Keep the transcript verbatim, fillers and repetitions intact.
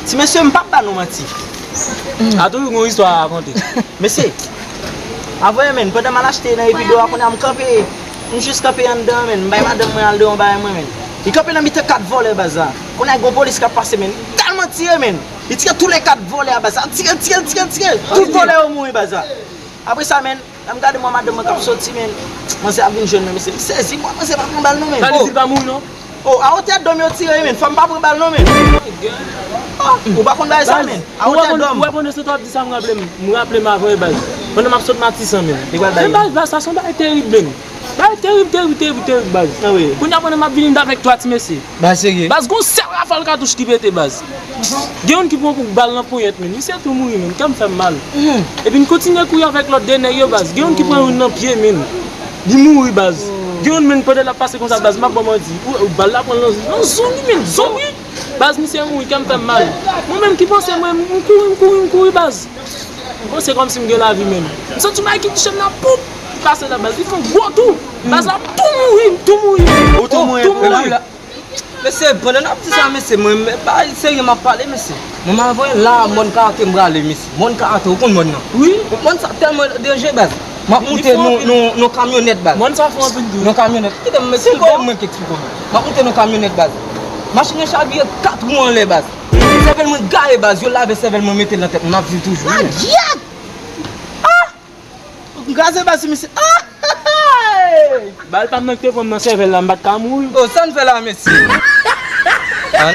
Ti mesye, m p ap ba nou manti. A toujou gen yon istwa a rakonte. Mesye, avwe menn, pandan m al achte nan Epido a, kounye a m kanpe, m jis kanpe anndan menn, m bay madanm mwen al de yon bagay mwen menn. Li kanpe nan mitan kat vòlè baz la. Kounye a gen yon polis k ap pase menn, li tèlman tire menn. Li tire tou lè kat vòlè a baz la. Tire, tire, tire, tire. Tout vòlè yo mouri baz la. Apre sa menn, lè m gade mwen madanm mwen k ap soti menn, manzè ap vin jwenn mwen mesye. M sezi mwen, manzè pa pran bal non menn. Sa vle di l pa mouri non? Oh, a otè dòm yo tire wi menn, fanm pa pran bal non menn. Oh, ou pa konn bagay sa menn. A otè dòm. Ou wè pandan se w ap di sa m raple m, m raple m avan wi baz. Pandan m ap sot Matisan menn. Li pral bay. Men baz, baz, sa se yon bagay terib menn. Bagay terib, terib, terib, terib baz. Kounye a pandan m ap vini avèk twa ti mesye. Baz serye. Baz gon sèl rafal katouch ki pete baz. Gen youn ki pran kou bal nan ponyèt menn. Misye tou mouri menn. Kè m fè m mal. Epi n kontinye kouri avèk lòt de nèg yo baz. Gen youn ki pran youn nan pye menn. Li mouri baz. Gen youn menn pandan l ap pase konsa baz, m ap ba w manti. Ou, ou bal la pran l nan, nan zong li menn. Zong li. Baz misye mouri, kè m fè m mal. Mwen menm ki panse mwen, m kouri, m kouri, m kouri baz. M panse kòmsi m gen lavi menm. M santi yon bagay ki touche m nan poup. Li pase la baz. Li fè yon gwo tou. Baz la tou mouri, tou mouri. Ou tou mouri, tou mouri. Mesye, pandan n ap di sa, mesye, mwen, men pa serye m ap pale, mesye. Mwen, m ap voye la, mòn karate m prale, mesye. Mòn karate, ou konn mòn nan? Wi. Mòn sa tèlman danje, baz. M ap moute nan, nan, nan kamyonèt, baz. Mòn sa fò anpil tou. Nan kamyonèt. Kite m, mesye, kite m mwen ki eksplike w. M ap moute nan kamyonèt, baz. Machin nan chavire kat wou anlè, baz. Sèvèl mwen gaye, baz. Yo lave sèvèl mwen, mete l nan tèt mwen. M ap viv toujou. Madyèt! Ah! M kraze baz sou misye. Ah! Bal pa m nan ki te pran m nan sèvèl la, m pa t ka mouri. Oh, sa n fè la, mesye? Ah.